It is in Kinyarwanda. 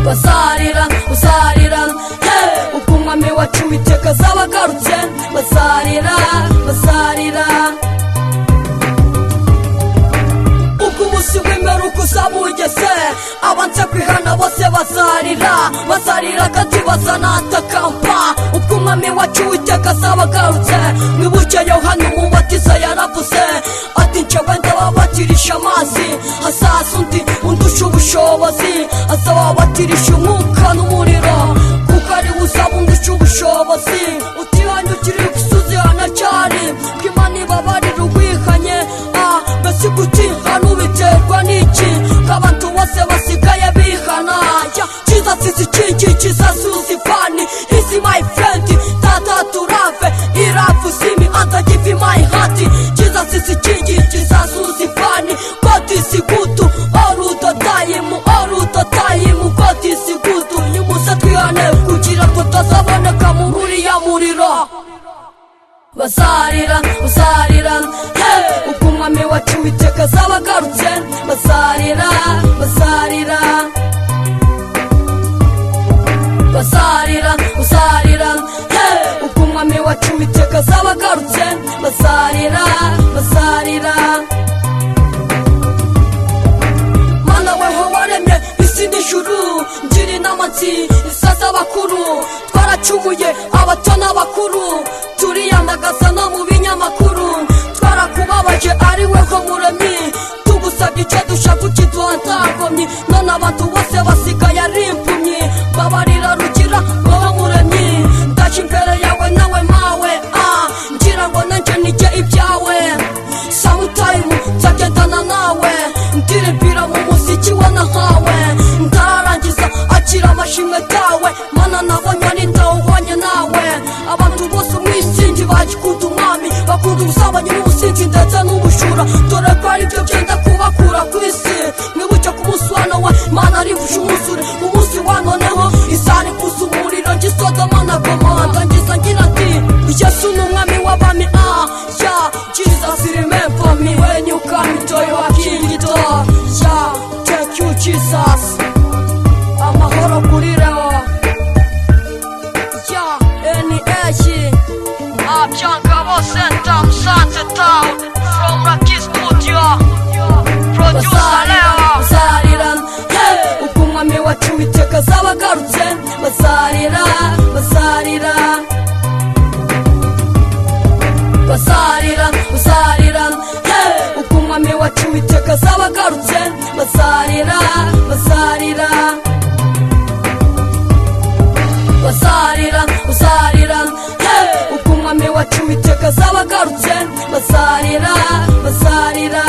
Bazarira, bazarira, hey! Ubwo umwami wacu Uwiteka azaba agarutse, bazarira, bazarira. Ubwo umunsi w'imperuka uzaba ugeze, abanze kwihana bose bazarira, bazarira kandi bazanatakamba. Ubwo umwami wacu Uwiteka azaba agarutse, mwibuke Yohana Umubatiza yaravuze ati: "Njyewe ndababatirisha amazi, hazaza undi undusha ubushobozi, azababatirisha umwuka n'umuriro, kuko ari we uzaba undusha ubushobozi." Utihanye ukiri gusuzi hanacyari ko Imana ibabarira uwihanye. Ah, mbese gutihana ubiterwa n'iki, ko abantu bose basigaye bihana? Ya, Jesus is king, Jesus is funny, he's my friend, tata turave irafu simi and I give him my heart. Jesus is king, Jesus is funny, God is good all the time, all the time, God is good. Nimuze twihane kugira ngo tutazaboneka muri uriya muriro. Bazarira, bazarira, hey! Ubwo umwami wacu Uwiteka azaba agarutse, bazarira, bazarira. Bazarira, bazarira, hey! Ubwo umwami wacu Uwiteka azaba agarutse, bazarira, bazarira. Mana weho waremye isi n'ijuru, ngira inama nzi isaza abakuru. Twaracumuye, abato n'abakuru, turiyamagaza no mu binyamakuru. Twarakubabaje, ari weho muremyi, tugusabye icyo dushaka ukiduha ntakomyi. None abantu bose basigaye ari impumyi. Babarira Rugira wowe muremyi, ndaje imbere yawe nawe mawe, ah, ngira ngo nanjye nijye ibyawe. Sometime nzagendana nawe, ndirimbira mu muziki wanahawe. Ntararangiza, akira amashimwe tawe Mana, nabonye ari ndawubonye nawe. Abantu bose mu isi ntibagikunda umwami, bakunda ubusambanyi n'ubusinzi ndetse n'ubujura, dore ko ari byo byenda kubakura ku isi. Mwibuke ku munsi wa Nowa, Imana arivuje umwuzure. Umunsi wa noneho isani kuza umuriro ngisodoma na Gomora. Ndangiza ngira nti: Yesu ni umwami w'abami. Ah ya, Jesus, remember me when you come into your kingdom. Yeah, thank you, Jesus. Amahoro kuri Leo ya NH Byangabo Center, Musanze Town, from Lucky Studio, producer Leo. Bazarira, hey! Ubwo umwami wacu Uwiteka azaba agarutse, bazarira, bazarira. Bazarira, bazarira, hey! Ubwo umwami wacu Uwiteka azaba agarutse, bazarira, bazarira. Bazarira, bazarira, hey! Ubwo umwami wacu Uwiteka azaba agarutse, bazarira, bazarira.